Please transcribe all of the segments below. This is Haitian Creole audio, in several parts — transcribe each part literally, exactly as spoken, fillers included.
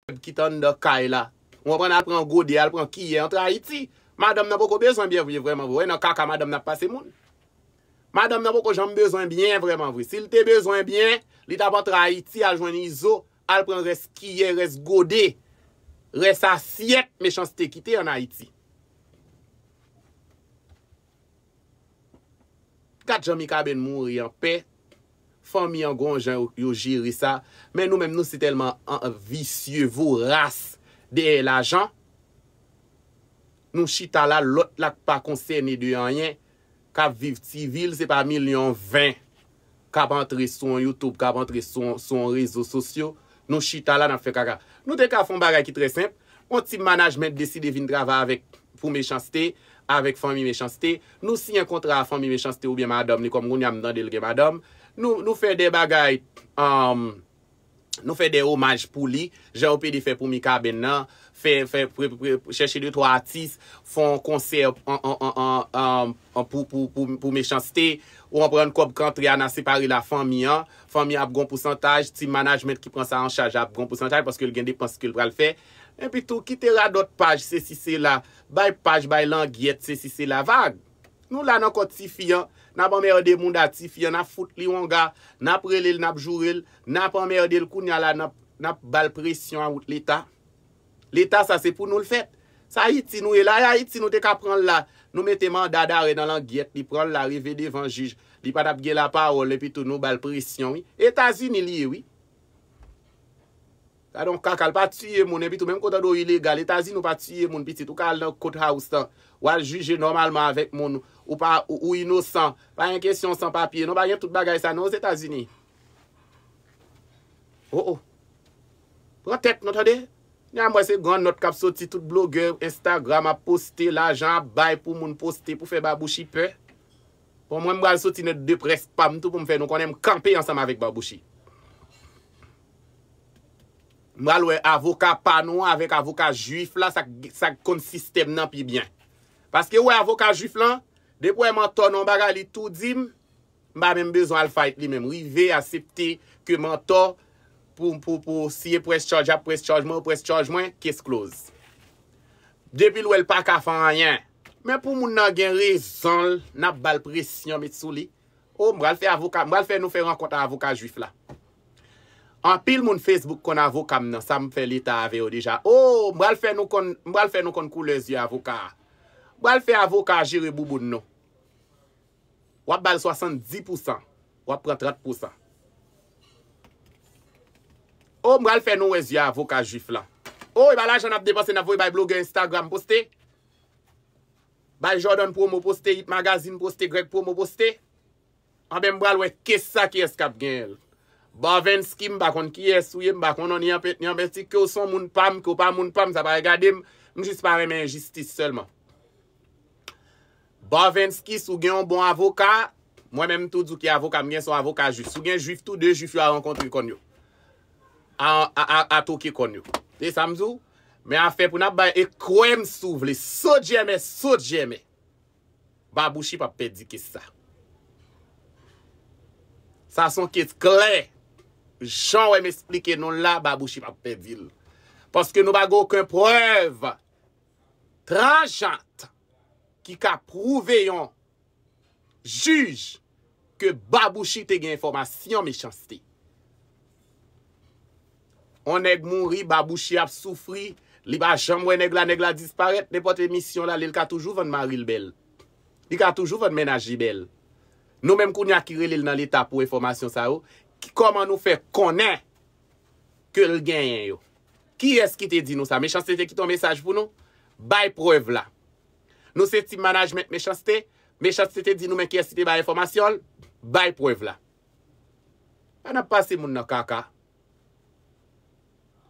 pwovèb ki t anndan kay la. Ou konprann, al pran gode, al pran kiyè, antre Ayiti. Madanm nan poko bezwen byen vre, vrèman vre. Wè nan kaka madanm nan ap pase moun. Madanm nan poko janm bezwen byen vrèman vre. Si l te bezwen byen, li t ap antre Ayiti, al jwenn Izo, al pran rès kiyè, rès gode, rès asyèt Mechanste kite ann Ayiti. Gad jan Mikaben mouri anpè. Fanmi an gon jan yo, yo jere sa. Men nou menm nou se tèlman an, an visye, voras dèyè lajan. Nou chita la, lòt la k pa konsène de anyen, k ap viv ti vil, se pa milyon ven k ap antre sou yon YouTube, k ap antre sou, sou yon rezo sosyo. Nou chita la, n ap fè kaka. Nou te ka fè yon bagay ki trè senp. Yon team management deside vin travay avèk, pou Mechanste, avèk fanmi Mechanste. Nou siyen kontra a fanmi Mechanste oubyen madanm li, kòm kounye a m tande l gen madanm. Nou, nou fè de bagay, um, nou fè de omaj pou li, jan yo pede fè pou Mikaben nan, fè, fè, pre, pre, chèche de twa atis, fè yon konsè an, an, an, an, an, an, pou, pou, pou, pou Mechanste, ou konprann, kòb k antre a, n a separe l a fanmi an, fanmi an ap gon pousantaj, team management ki pran sa an chaj ap gon pousantaj, paske l gen depans ke l pral fè. Epi tou, kite radòt paj, sesi, sela, bay paj, bay langyèt, sesi, sela, vag. Nou la nan kò tifi an, n ap anmède moun da tifi an, n ap fout li wonga, n ap rele l, n ap joure l, n ap anmède l, kounye a la, n ap, n ap ba l presyon a wout Leta. Leta sa se pou nou l fèt. Sa Ayiti nou ye la, e Ayiti nou te ka pran l la, nou mete manda darè nan langyèt, li pran l la, rive devan jij, li pa t ap gen lapawòl, epi tou nou ba l presyon, wi. Etazini li ye, wi. Gade yon kaka, l pa tiye moun, epi tou, menm kote w ilegal, Etazini ou pa tiye moun, pitit, ou ka al nan courthouse lan, w al jije nòmalman avèk moun, ou pa, ou, ou inosan, pa gen kesyon san papye, non, pa gen tout bagay sa, non, Ozetazini. Oh, oh. Pran tèt, non, tande. Kounye a m wè se gran nòt k ap soti, tout blogè Instagram ap poste, lajan ap bay pou moun poste, pou fè Babouchi pè. Bon, mwen, m pral soti nòt de près pa m tou pou m fè nou konnen m kanpe ansanm avèk Babouchi. M pral wè avoka pa nou an avèk avoka jwif la, sa, sa k konn sistèm nan pi byen. Paske, ou wè, avoka jwif lan, depi w wè m antò nan yon bagay, li tou di m, m pa menm bezwen al fight li menm. Rive aksepte ke m antò pou, pou, pou, si e press charge, ap press charge mwen, ou press charge mwen, case close. Depi l wè l pa ka fè anyen. Men pou moun nan gen rezon l, n ap ba l presyon, met sou li. Oh, m pral fè avoka, m pral fè nou fè rankont a avoka jwif la. Anpil moun Facebook konn avoka m nan, sa m fè leta avè yo deja. Oh, m pral fè nou konn, m pral fè nou konn koulè zye avoka a. M pral fè avoka a jere bouboun nou. W ap ba l swasanndis pousan, w ap pran trant pousan. Oh, m pral fè nou wè zye avoka jwif lan. Oh, e pa lajan n ap depanse, n ap voye bay blogè Instagram poste. Bay Jordan Promo poste, Hit Magazine poste, Greg Promo poste. Anben, m pral wè kiyès sa, kiyès k ap genyen l. Bavensky, m pa konn kiyès ou ye, m pa konn non, ni anpè, ni anpè ti ke w se yon moun pa m, ke w pa moun pa m, sa pa regade m, m jis pa renmen enjistis sèlman. Bavensky, si w gen yon bon avoka, mwen menm m tou di w ki avoka m gen, se yon avoka jwif. Si w gen jwif tou, de jwif yo a rankontre kòn yo. A, a, a, a toke kòn yo. Se sa m di w. Men afè pou n ap bay, e kwè m si w vle, sot jèmè, sot jèmè. Babouchi p ap pèdi kes sa. Sa se yon kes klè. Jan w wè m esplike nou l la, Babouchi p ap pèdi l. Paske nou pa gen okenn prèv tranchant ki ka pwouve yon jij ke Babouchi te gen enfòmasyon Mechanste. On nèg mouri, Babouchi ap soufri, li pa janm wè nèg la, nèg la disparèt, nenpòt emisyon l ale, li ka toujou vann mari l bèl. Li ka toujou vann mennaj li bèl. Nou menm kounye a ki rele l nan leta pou enfòmasyon sa yo, ki, kòman nou fè konnen ke l genyen yo? Kiyès ki te di nou sa? Mechanste te kite yon mesaj pou nou? Bay prèv la. Nou se team management Mechanste. Mechanste te di nou men kiyès ki te bay enfòmasyon l? Bay prèv la. Pa n ap pase moun nan kaka.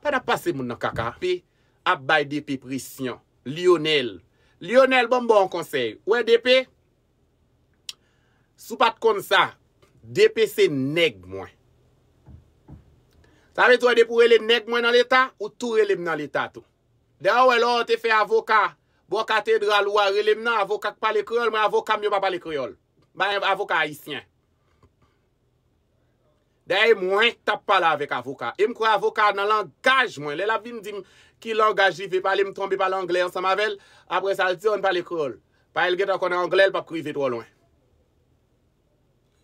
Pa n ap pase moun nan kaka. P ap bay D P presyon. Lionel. Lionel, ban m ba w yon konsèy. Ou wè D P? Si w pa t konn sa, D P se nèg mwen. Sa vle di, w wè, depi w rele nèg mwen nan leta, ou tou rele m nan leta tou. Dayè, w wè, lè w te fè avoka bò katedral ou a rele m nan, avoka k pale kreyòl, mwen, avoka m yo pa pale kreyòl. M pa gen avoka ayisyen. Dayè, mwen k t ap pale avèk avoka. E m kwè avoka nan langaj mwen. Lè l ap vin di m ki langaj li vle pale, m tonbe pale anglè ansanm avè l. Apre sa, l di, "Ann pale kreyòl." Paske l gentan konnen anglè, l p ap rive twò lwen.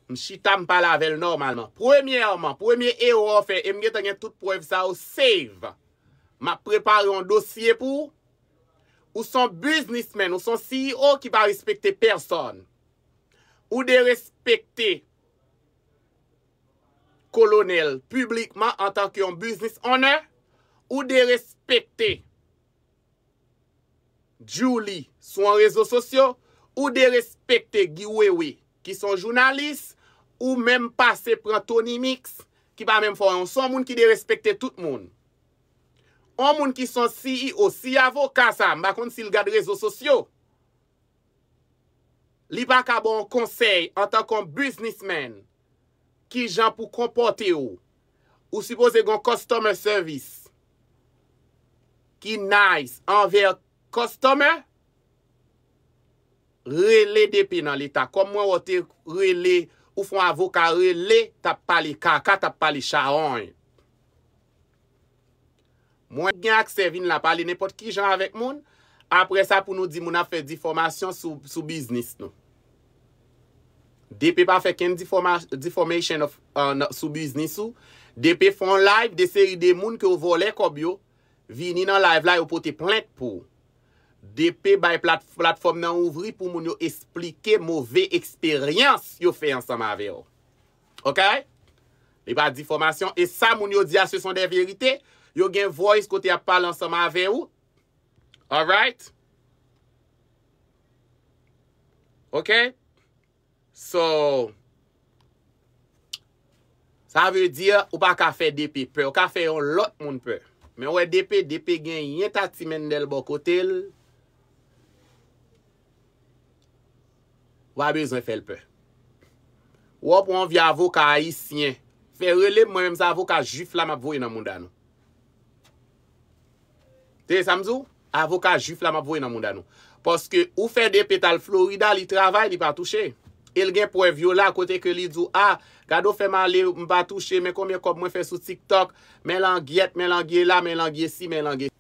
M chita, m pale avè l nòmalman. Premyèman, premye erè w fè, e m gentan gen tout prèv sa yo save. M ap prepare yon dosye pou ou. Ou s on biznismenn, ou s on C E O ki pa respekte pèsòn. Ou derespekte Kolonèl piblikman antanke yon business owner. Ou derespekte Julie sou yon rezo sosyo. Ou derespekte Guy Wewe, ki s on jounalis. Ou menm pase pran Tony Mix, ki pa menm fè w anyen. W s on moun ki derespekte tout moun. Yon moun ki s on C E O, si avoka sa, m pa konn si l gad rezo sosyo. Li pa ka ba w konsèy antanke yon biznismenn. Kijan pou konpòte w. Ou sipoze gen yon customer service ki nice anvè customer. Rele D P nan leta. Kòm mwen wè w te rele, ou f on avoka rele, t ap pale kaka, t ap pale chawony. Mwen gen aksè vin la pale nenpòt ki jan avèk moun. Apre sa, pou nou di moun ap fè difòmasyon sou, sou biznis nou. D P pa fè kenn difòma-, defamation of, uh, nan, sou biznis ou. D P fè yon live, de seri de moun ke w vòlè kòb yo, vini nan live la, yo pote plent pou ou. D P bay plat-, platfòm nan ouvri pou moun yo esplike move eksperyans yo fè ansanm avè w. Ok? Li pa difòmasyon. E sa moun yo di a, ce sont des vérités. Yo gen voice kote y ap pale ansanm avè ou. Alright? Ok? So, sa vle di, ou pa ka fè D P pè. Ou ka fè yon lòt moun pè. Men w wè D P, D P gen yon ta ti mendèl bò kote l. Ou pa bezwen fè l pè. Ou pran yon vye avoka ayisyen. Fè rele m, mwen menm se avoka jwif la m ap voye nan mouda nou. Tande sa m di w? Avoka jwif la m ap voye nan mouda nou. Paske ou fè D P t al Florida, li travay, li pa touche. E l gen prèv yo la kote ke li di w, a, gade w fè m ale, m pa touche, men konbyen kòb mwen fè sou TikTok, men langyèt, men langye la, men langye si, men langye.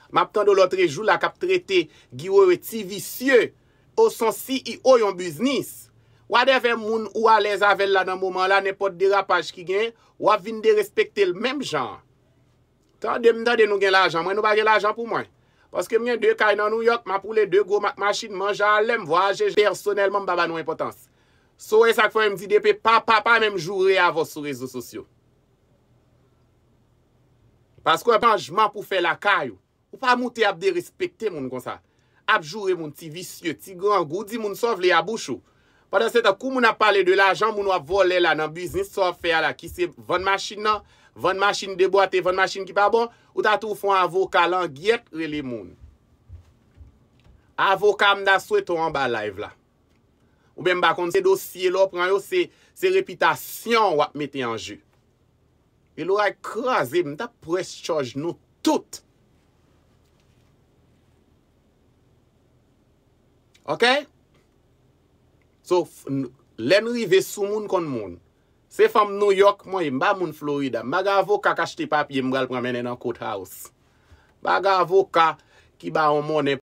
M ap tande w lòtrejou la k ap trete Guy Wewe ti visye. Ou s on C E O yon biznis. Whatever moun ou alèz avè l la nan moman la, nenpòt derapaj ki genyen, w ap vin derespekte l menm jan an. Tande m, tande nou gen lajan. Mwen, nou pa gen lajan pou mwen. Paske m gen de kay nan Nouyòk, m ap woule de gwo mak machin, manje alè, m vwayaje pèsonèlman, m pa ba nou enpòtans. So, e sa k fè m di D P pa, pa, pa menm joure avè w sou rezo sosyo. Paske w chanjman pou fè lakay ou. Ou pa moute ap derespekte moun konsa. Ap joure moun ti visye, ti grangou, di moun sa w vle a bouch ou. Pandan se tan, kou moun ap pale de lajan, moun w ap vòlè la nan biznis sa w ap fè a la, ki se vann machin nan, vann machin debwate, vann machin ki pa bon, ou ta tou fè yon avoka langyèt rele moun. Avoka m ta swete w anba live la. Oubyen m pa konn se dosye lè w pran yo, se, se repitasyon w ap mete an je. E loray kraze, m t ap press charge nou tout. Ok? So, f-, n-, lè n rive sou moun konn moun. Se fanm Nouyòk mwen ye, m pa moun Florida. M pa gen avoka k achte papye m pral pran mennen nan courthouse. M pa gen avoka ki ba yon monnen